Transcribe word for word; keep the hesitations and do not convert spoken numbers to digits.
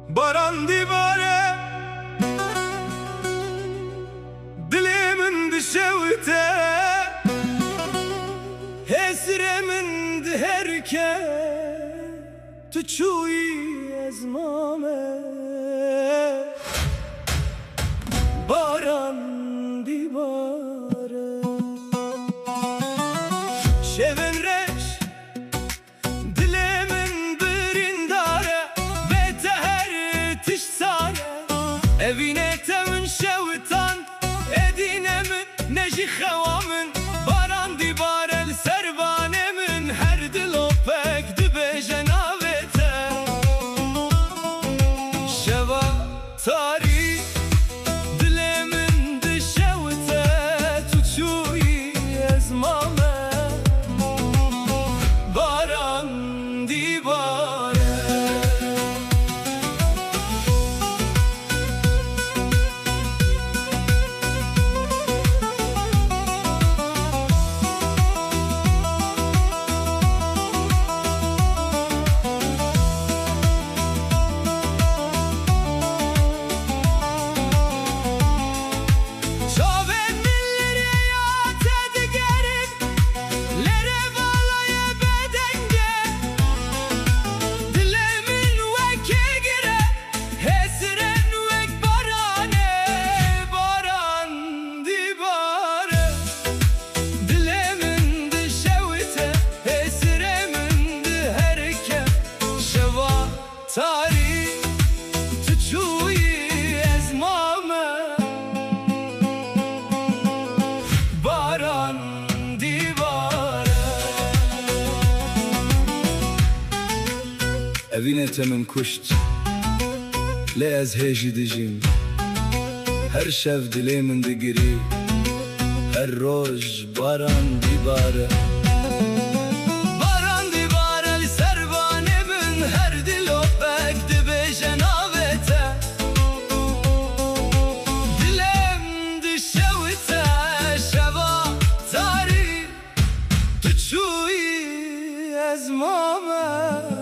Baran dibare, dilê min dişewite, hêsirê min diherike, tu çûyî ez mame. Baran dibare. Şevên reş, dilê min birîndar e, bê te her tişt sar e. Evînê te min şewitan, êdî ne min, ne jî xewa min. Baran dibare li ser banê min, her dilopek dibêje navê te. Şeva tarî, dilê min dişewite, tu çûyî ez mame. Baran dibare. Çavên min li rêya te digerin, lê rêvala ye bêdeng e. Dilê min wek kêgir e, hêsirên wek baran e, baran dibare. Dilê min dişewite, hêsirê min diherike, şeva tarî, tu çûyî ez mame. Baran dibare. Evînê te min kuşt, lê ez hê jî dijîm. Her şev dilê min digirî, her roj baran dibare. Baran dibare li ser banê min, her dilopek dibêje navê te. Dilê min dişewite, şeva tarî, tu çûyî ez mame.